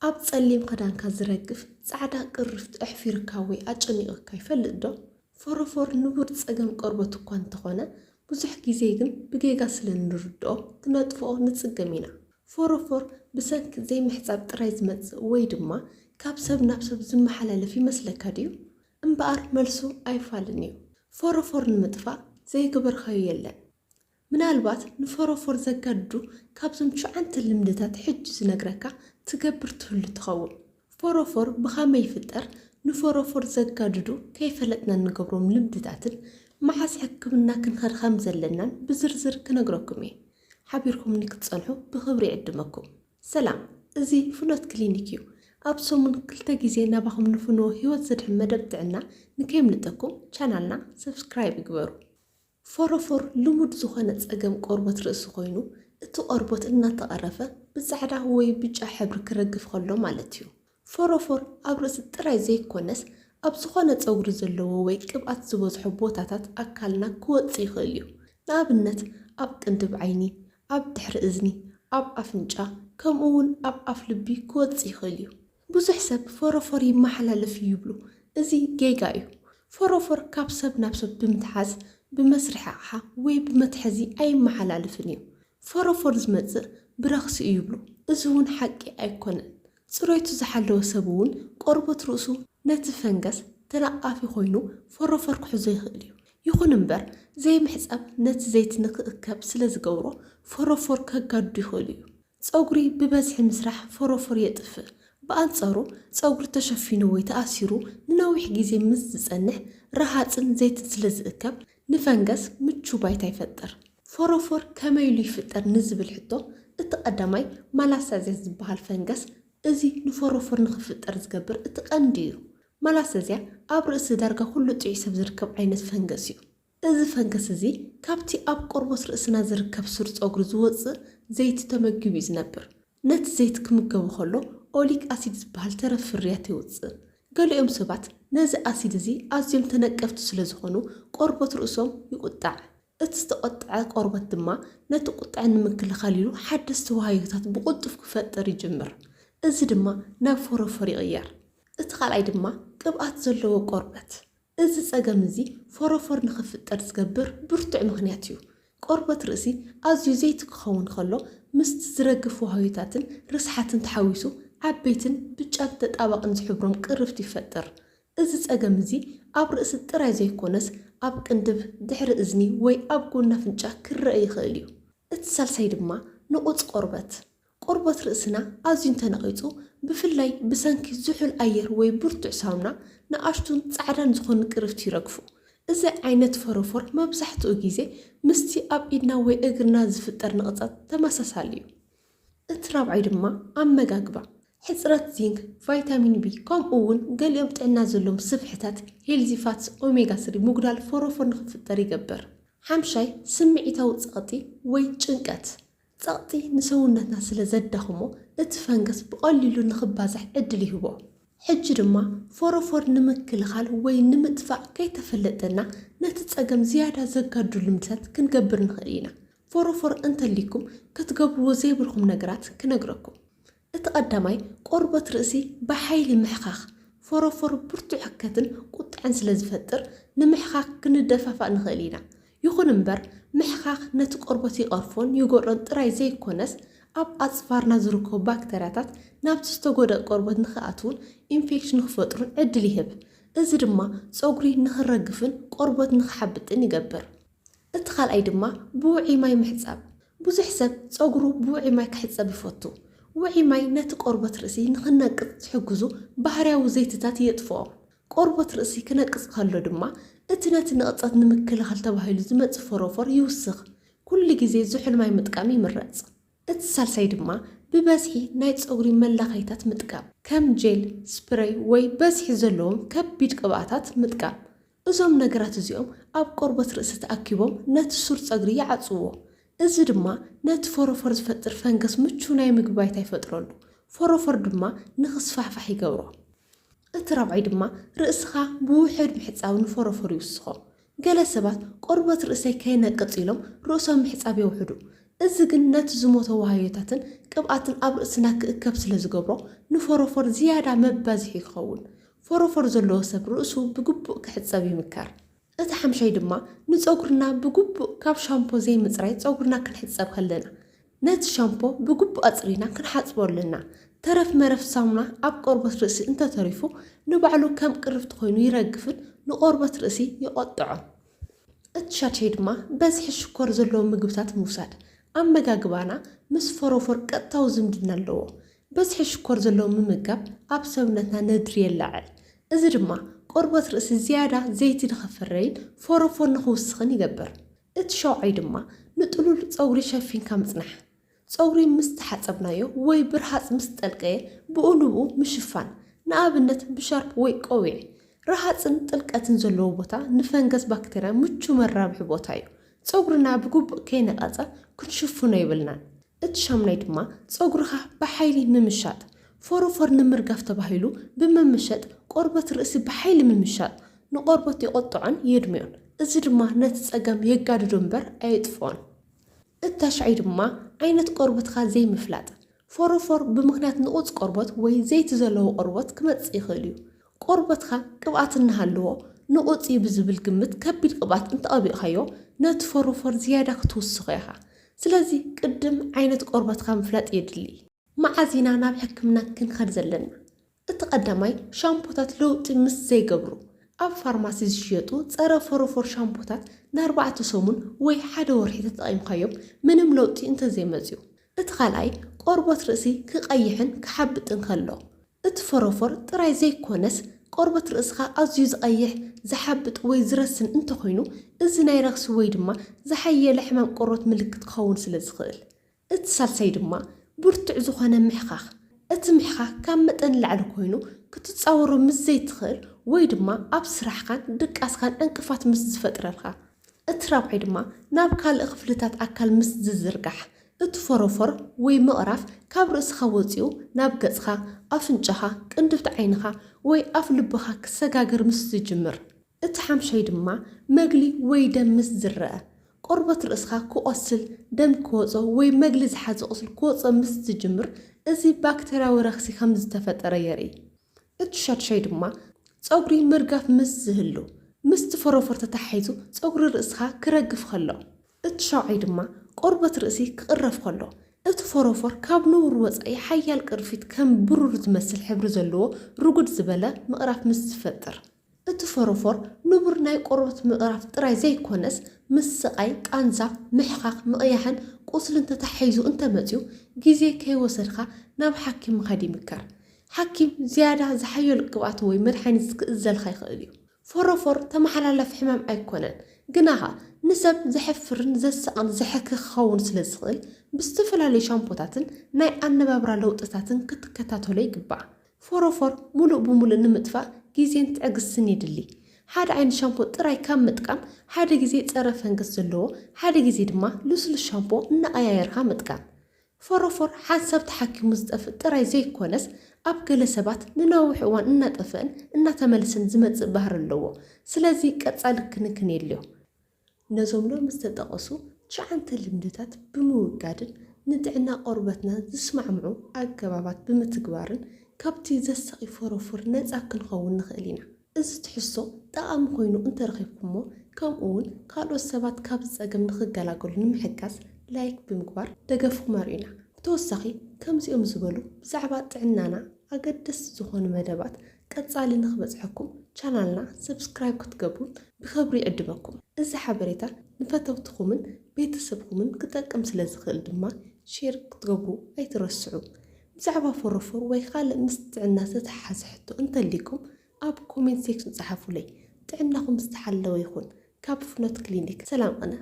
ኣብ ጸሊም ክዳንካ ዝረግፍ ጻዕዳ ቅርፍት ኣሕፊርካ ወይ ኣጨኒቕካ ይፈልጥ ዶ? ፎሮፎር ንቡር ጸገም ቆርበት እኳ እንተኾነ፣ ብዙሕ ግዜ ግን ብጌጋ ስለ እንርድኦ ክነጥፍኦ ንጽገም ኢና። ፎሮፎር ብሰንኪ ዘይምሕጻብ ጥራይ ዝመጽእ ወይ ድማ ካብ ሰብ ናብ ሰብ ዝመሓላለፍ ይመስለካ ድዩ? እምበኣር መልሱ ኣይፋልን እዩ። ፎሮፎር ንምጥፋእ ዘይገበርካዮ የለን። ምናልባት ንፎሮፎር ዘጋድዱ ካብዞም ትሽዓተ ልምድታት ሕጂ ዝነግረካ ትገብር ትህሉ ትኸውን። ፎሮፎር ብኸመይ ይፍጠር፣ ንፎሮፎር ዘጋድዱ ከይፈለጥና እንገብሮም ልምድታትን መዓስ ሕክምና ክንኸድ ከም ዘለናን ብዝርዝር ክነግረኩም እየ። ሓቢርኩምኒ ክትጸንሑ ብኽብሪ ይዕድመኩም። ሰላም፣ እዚ ፍኖት ክሊኒክ እዩ። ኣብ ሰሙን ክልተ ግዜ ናባኹም ንፍንዎ ህይወት ዘድሕን መደብ ጥዕና ንከየምልጠኩም ቻናልና ሰብስክራይብ ይግበሩ። ፎሮፎር ልሙድ ዝኾነ ጸገም ቆርበት ርእሲ ኮይኑ፣ እቲ ቆርበት እናተቐረፈ ብጻዕዳ ወይ ብጫ ሕብሪ ክረግፍ ከሎ ማለት እዩ። ፎሮፎር ኣብ ርእሲ ጥራይ ዘይኮነስ፣ ኣብ ዝኾነ ጸጉሪ ዘለዎ ወይ ቅብኣት ዝበዝሖ ቦታታት ኣካልና ክወጽእ ይኽእል እዩ። ንኣብነት፣ ኣብ ቅንድብ ዓይኒ፣ ኣብ ድሕሪ እዝኒ፣ ኣብ ኣፍንጫ፣ ከምኡ እውን ኣብ ኣፍ ልቢ ክወጽእ ይኽእል እዩ። ብዙሕ ሰብ ፎሮፎር ይመሓላለፍ እዩ ይብሉ። እዚ ጌጋ እዩ። ፎሮፎር ካብ ሰብ ናብ ሰብ ብምትሓዝ፣ ብመስርሒ ኣቕሓ ወይ ብመትሓዚ ኣይመሓላለፍን እዩ። ፎሮፎር ዝመጽእ ብረኽሲ እዩ ይብሉ። እዚ እውን ሓቂ ኣይኮነን። ጽሬቱ ዝሓለወ ሰብ እውን ቆርበት ርእሱ ነቲ ፈንገስ ተነቓፊ ኮይኑ ፎሮፎር ክሕዞ ይኽእል እዩ። ይኹን እምበር፣ ዘይምሕጻብ ነቲ ዘይቲ ንክእከብ ስለ ዝገብሮ፣ ፎሮፎር ከጋድዶ ይኽእል እዩ። ጸጉሪ ብበዝሒ ምስራሕ ፎሮፎር የጥፍእ። ብኣንጻሩ፣ ጸጉሪ ተሸፊኑ ወይ ተኣሲሩ ንነዊሕ ግዜ ምስ ዝጸንሕ፣ ረሃጽን ዘይትን ስለ ዝእከብ፣ ንፈንገስ ምቹ ባይታ ይፈጥር። ፎሮፎር ከመይ ኢሉ ይፍጠር ንዝብል ሕቶ፣ እቲ ቀዳማይ ማላሳዝያ ዝበሃል ፈንገስ፣ እዚ ንፎሮፎር ንኽፍጠር ዝገብር እቲ ቀንዲ እዩ። ማላሳዝያ ኣብ ርእሲ ዳርጋ ኩሉ ጥዑይ ሰብ ዝርከብ ዓይነት ፈንገስ እዩ። እዚ ፈንገስ እዚ ካብቲ ኣብ ቆርበት ርእስና ዝርከብ ሱር ጸጉሪ ዝወጽእ ዘይቲ ተመጊቡ እዩ ዝነብር። ነቲ ዘይቲ ክምገቦ ከሎ ኦሊክ ኣሲድ ዝበሃል ተረፍ ፍርያት የውጽእ። ገሊኦም ሰባት ነዚ ኣሲድ እዚ ኣዝዮም ተነቀፍቲ ስለ ዝኾኑ ቆርበት ርእሶም ይቁጣዕ። እቲ ዝተቆጥዐ ቆርበት ድማ ነቲ ቁጥዐ ንምክልኻል ኢሉ ሓደስቲ ዋህዮታት ብቕልጡፍ ክፈጥር ይጅምር። እዚ ድማ ናብ ፎሮፎር ይቕየር። እቲ ካልኣይ ድማ ቅብኣት ዘለዎ ቆርበት። እዚ ጸገም እዚ ፎሮፎር ንኽፍጠር ዝገብር ብርቱዕ ምኽንያት እዩ። ቆርበት ርእሲ ኣዝዩ ዘይቲ ክኸውን ከሎ፣ ምስቲ ዝረግፍ ዋህዮታትን ርስሓትን ተሓዊሱ ዓበይትን ብጫን ተጣባቕን ዝሕብሮም ቅርፍቲ ይፈጥር። እዚ ጸገም እዚ ኣብ ርእሲ ጥራይ ዘይኮነስ፣ ኣብ ቅንድብ፣ ድሕሪ እዝኒ ወይ ኣብ ጎኒ ኣፍንጫ ክረአ ይኽእል እዩ። እቲ ሳልሳይ ድማ ንቑጽ ቆርበት። ቆርበት ርእስና ኣዝዩ እንተነቒጹ፣ ብፍላይ ብሰንኪ ዝሑል ኣየር ወይ ብርቱዕ ሳሙና፣ ንኣሽቱን ጻዕዳን ዝኾኑ ቅርፍቲ ይረግፉ። እዚ ዓይነት ፎሮፎር መብዛሕትኡ ግዜ ምስቲ ኣብ ኢድና ወይ እግርና ዝፍጠር ንቕጻት ተመሳሳሊ እዩ። እቲ ራብዓይ ድማ ኣመጋግባ። ሕጽረት ዚንክ፣ ቫይታሚን ቢ፣ ከምኡ እውን ገሊኦም ጥዕና ዘለዎም ስብሕታት፣ ሄልዚ ፋትስ፣ ኦሜጋ ስሪ፣ ምጉዳል ፎሮፎር ንኽፍጠር ይገብር። ሓምሻይ፣ ስምዒታዊ ጸቕጢ ወይ ጭንቀት። ጸቕጢ ንሰውነትና ስለ ዘዳኽሞ፣ እቲ ፈንገስ ብቐሊሉ ንኽባዛሕ ዕድል ይህቦ። ሕጂ ድማ ፎሮፎር ንምክልኻል ወይ ንምጥፋእ ከይተፈለጠና፣ ነቲ ጸገም ዝያዳ ዘጋድዱ ልምድታት ክንገብር ንኽእል ኢና። ፎሮፎር እንተሊኩም ክትገብርዎ ዘይብልኩም ነገራት ክነግረኩም። እቲ ቀዳማይ፣ ቆርበት ርእሲ ብሓይሊ ምሕኻኽ። ፎሮፎር ብርቱዕ ህከትን ቁጥዐን ስለ ዝፈጥር፣ ንምሕኻኽ ክንደፋፋእ ንኽእል ኢና። ይኹን እምበር፣ ምሕኻኽ ነቲ ቆርበት ይቐርፎን ይጎድኦን ጥራይ ዘይኮነስ፣ ኣብ ኣጽፋርና ዝርከቡ ባክተርያታት ናብቲ ዝተጎድአ ቆርበት ንኽኣትዉን ኢንፌክሽን ንኽፈጥሩን ዕድል ይህብ። እዚ ድማ ጸጉሪ ንኽረግፍን ቆርበት ንኽሓብጥን ይገብር። እቲ ካልኣይ ድማ ብውዑይ ማይ ምሕጻብ። ብዙሕ ሰብ ጸጉሩ ብውዑይ ማይ ክሕጸብ ይፈቱ። ውዑይ ማይ ነቲ ቆርበት ርእሲ ንኽነቅጽ ዝሕግዙ ባህርያዊ ዘይትታት የጥፍኦ። ቆርበት ርእሲ ክነቅጽ ከሎ ድማ፣ እቲ ነቲ ንቕጸት ንምክልኻል ተባሂሉ ዝመጽእ ፎሮፎር ይውስኽ። ኩሉ ግዜ ዝሑል ማይ ምጥቃም ይምረጽ። እቲ ሳልሳይ ድማ ብበዝሒ ናይ ጸጉሪ መላኸይታት ምጥቃም፣ ከም ጄል፣ ስፕረይ ወይ በዝሒ ዘለዎም ከቢድ ቅብኣታት ምጥቃም። እዞም ነገራት እዚኦም ኣብ ቆርበት ርእሲ ተኣኪቦም ነቲ ሱር ጸጉሪ ይዓጽውዎ። እዚ ድማ ነቲ ፎሮፎር ዝፈጥር ፈንገስ ምቹው ናይ ምግቢ ባይታ ይፈጥረሉ። ፎሮፎር ድማ ንኽስፋሕፋሕ ይገብሮ። እቲ ራብዓይ ድማ ርእስኻ ብውሑድ ምሕጻብ ንፎሮፎር ይውስኾ። ገለ ሰባት ቆርበት ርእሰይ ከይነቅጽ ኢሎም ርእሶም ምሕጻብ የውሕዱ። እዚ ግን ነቲ ዝሞተ ዋህዮታትን ቅብኣትን ኣብ ርእስና ክእከብ ስለ ዝገብሮ ንፎሮፎር ዝያዳ መባዝሒ ይኸውን። ፎሮፎር ዘለዎ ሰብ ርእሱ ብግቡእ ክሕጸብ ይምከር። እቲ ሓምሻይ ድማ ንጸጉርና ብግቡእ ካብ ሻምፖ ዘይምጽራይ ጸጉርና ክንሕጸብ ከለና ነቲ ሻምፖ ብግቡእ ኣጽሪና ክንሓጽቦ ኣለና። ተረፍ መረፍ ሳሙና ኣብ ቆርበት ርእሲ እንተተሪፉ ንባዕሉ ከም ቅርፍቲ ኮይኑ ይረግፍን ንቆርበት ርእሲ ይቆጥዖን። እቲ ሻድሻይ ድማ በዝሒ ሽኮር ዘለዎም ምግብታት ምውሳድ። ኣመጋግባና ምስ ፎሮፎር ቀጥታዊ ዝምድና ኣለዎ። በዝሒ ሽኮር ዘለዎም ምምጋብ ኣብ ሰብነትና ነድሪ የላዕል። እዚ ድማ ቆርበት ርእሲ ዝያዳ ዘይቲ ንኸፈረይን ፎሮፎር ንኽውስኽን ይገብር። እቲ ሸውዓይ ድማ ንጥሉል ጸጉሪ ሸፊንካ ምጽናሕ። ጸጉሪ ምስ ተሓጸብናዮ ወይ ብርሃጽ ምስ ጠልቀየ ብኡ ንብኡ ምሽፋን፣ ንኣብነት ብሻርፕ ወይ ቆቢዕ። ረሃጽን ጥልቀትን ዘለዎ ቦታ ንፈንገስ ባክተርያ ምቹ መራብሒ ቦታ እዩ። ጸጉርና ብግቡእ ከይነቐጸ ክንሽፍኖ የብልናን። እቲ ሻምናይ ድማ ጸጉርኻ ብሓይሊ ምምሻጥ። ፎሮፎር ንምርጋፍ ተባሂሉ ብምምሸጥ ቆርበት ርእሲ ብሓይሊ ምምሻጥ ንቆርበት ይቆጥዖን የድምዮን። እዚ ድማ ነቲ ጸገም የጋድዶ እምበር ኣየጥፍኦን። እቲ ታሽዓይ ድማ ዓይነት ቆርበትካ ዘይምፍላጥ። ፎሮፎር ብምኽንያት ንቑጽ ቆርበት ወይ ዘይቲ ዘለዎ ቆርበት ክመጽእ ይኽእል እዩ። ቆርበትካ ቅብኣት እናሃለዎ ንቑጽ እዩ ብዝብል ግምት ከቢድ ቅብኣት እንተቐቢእካዮ ነቲ ፎሮፎር ዝያዳ ክትውስኾ ኢኻ። ስለዚ ቅድም ዓይነት ቆርበትካ ምፍላጥ የድሊ። መዓዝ ኢና ናብ ሕክምና ክንኸድ ዘለና? እቲ ቀዳማይ ሻምፖታት ለውጢ ምስ ዘይገብሩ። ኣብ ፋርማሲ ዝሽየጡ ጸረ ፎሮፎር ሻምፖታት ንኣርባዕተ ሰሙን ወይ ሓደ ወርሒ ተጠቒምካዮም ምንም ለውጢ እንተዘይመጽኡ። እቲ ካልኣይ ቆርበት ርእሲ ክቐይሕን ክሓብጥን ከሎ። እቲ ፎሮፎር ጥራይ ዘይኮነስ ቆርበት ርእስኻ ኣዝዩ ዝቐይሕ፣ ዝሓብጥ ወይ ዝረስን እንተኾይኑ እዚ ናይ ረኽሲ ወይ ድማ ዝሓየለ ሕማም ቆርበት ምልክት ክኸውን ስለ ዝኽእል። እቲ ሳልሳይ ድማ ብርቱዕ ዝኾነ ምሕኻኽ። እቲ ምሕኻኽ ካብ መጠን ንላዕሊ ኮይኑ ክትጻወሮ ምስ ዘይትኽእል ወይ ድማ ኣብ ስራሕኻን ድቃስካን ዕንቅፋት ምስ ዝፈጥረልካ። እቲ ራብዓይ ድማ ናብ ካልእ ክፍልታት ኣካል ምስ ዝዝርጋሕ። እቲ ፎሮፎር ወይ ምቕራፍ ካብ ርእስኻ ወጺኡ ናብ ገጽኻ፣ ኣፍንጫኻ፣ ቅንድብቲ ዓይንኻ ወይ ኣፍ ልብኻ ክሰጋገር ምስ ዝጅምር። እቲ ሓምሻይ ድማ መግሊ ወይ ደም ምስ ዝረአ። ቆርበት ርእስኻ ክቖስል፣ ደም ክወጾ ወይ መግሊ ዝሓዘ ቁስል ክወጾ ምስ ዝጅምር እዚ ባክተርያዊ ረኽሲ ከም ዝተፈጠረ የርኢ። እቲ ሻድሻይ ድማ ጸጉሪ ምርጋፍ ምስ ዝህሉ። ምስቲ ፎሮፎር ተተሓሒዙ ጸጉሪ ርእስኻ ክረግፍ ከሎ። እቲ ሻውዓይ ድማ ቆርበት ርእሲ ክቕረፍ ከሎ። እቲ ፎሮፎር ካብ ንቡር ወጻኢ ሓያል ቅርፊት ከም ብሩር ዝመስል ሕብሪ ዘለዎ ርጉድ ዝበለ ምቕራፍ ምስ ዝፈጥር። እቲ ፎሮፎር ንቡር ናይ ቆርበት ምቕራፍ ጥራይ ዘይኮነስ ምስ ስቓይ፣ ቃንዛ፣ ምሕኻኽ፣ ምቕያሕን ቁስልን ተተሓሒዙ እንተመጽዩ ግዜ ከይወሰድካ ናብ ሓኪም ምኻድ ይምከር። ሓኪም ዝያዳ ዝሓየሉ ቅብኣት ወይ መድሓኒት ክእዘልካ ይኽእል እዩ። ፎሮፎር ተመሓላላፊ ሕማም ኣይኮነን፣ ግናኻ ንሰብ ዘሕፍርን ዘሳቕን ዘሕክኽ ክኸውን ስለ ዝኽእል ብዝተፈላለዩ ሻምፖታትን ናይ ኣነባብራ ለውጥታትን ክትከታተሎ ይግባእ። ፎሮፎር ሙሉእ ብሙሉእ ንምጥፋእ ግዜን ትዕግስትን የድሊ። ሓደ ዓይነት ሻምፖ ጥራይ ካብ ምጥቃም ሓደ ግዜ ጸረ ፈንገስ ዘለዎ ሓደ ግዜ ድማ ልስሉስ ሻምፖ እናቐያየርካ ምጥቃም። ፎሮፎር ሓንሳብ ተሓኪሙ ዝጠፍእ ጥራይ ዘይኮነስ ኣብ ገለ ሰባት ንነዊሕ እዋን እናጠፍአን እናተመልሰን ዝመጽእ ባህሪ ኣለዎ። ስለዚ ቀጻሊ ክንክን የድልዮ። ነዞም ሎሚ ዝተጠቐሱ ትሽዓተ ልምድታት ብምውጋድን ንጥዕና ቆርበትና ዝስማዕምዑ ኣገባባት ብምትግባርን ካብቲ ዘሳቒ ፎሮፎር ነጻ ክንኸውን ንኽእል ኢና። እዚ ትሕዝቶ ጠቓሚ ኮይኑ እንተረኺብኩሞ ከምኡ እውን ካልኦት ሰባት ካብዚ ጸገም ንኽገላገሉ ንምሕጋዝ ላይክ ብምግባር ደገፍኩም ኣርእዩና። ብተወሳኺ ከምዚኦም ዝበሉ ብዛዕባ ጥዕናና ኣገደስቲ ዝኾኑ መደባት ቀጻሊ ንኽበጽሐኩም ቻናልና ሰብስክራይብ ክትገብሩን ብኽብሪ ይዕድመኩም። እዚ ሓበሬታ ንፈተውትኹምን ቤተሰብኩምን ክጠቅም ስለ ዝኽእል ድማ ሼር ክትገብሩ ኣይትረስዑ። ብዛዕባ ፎሮፎር ወይ ካልእ ምስ ጥዕና ዝተተሓሓዘ ሕቶ እንተሊኩም ኣብ ኮሜንት ሴክሽን ጸሓፉለይ። ጥዕናኹም ዝተሓለወ ይኹን። ካብ ፍኖት ክሊኒክ ሰላም ቅነ።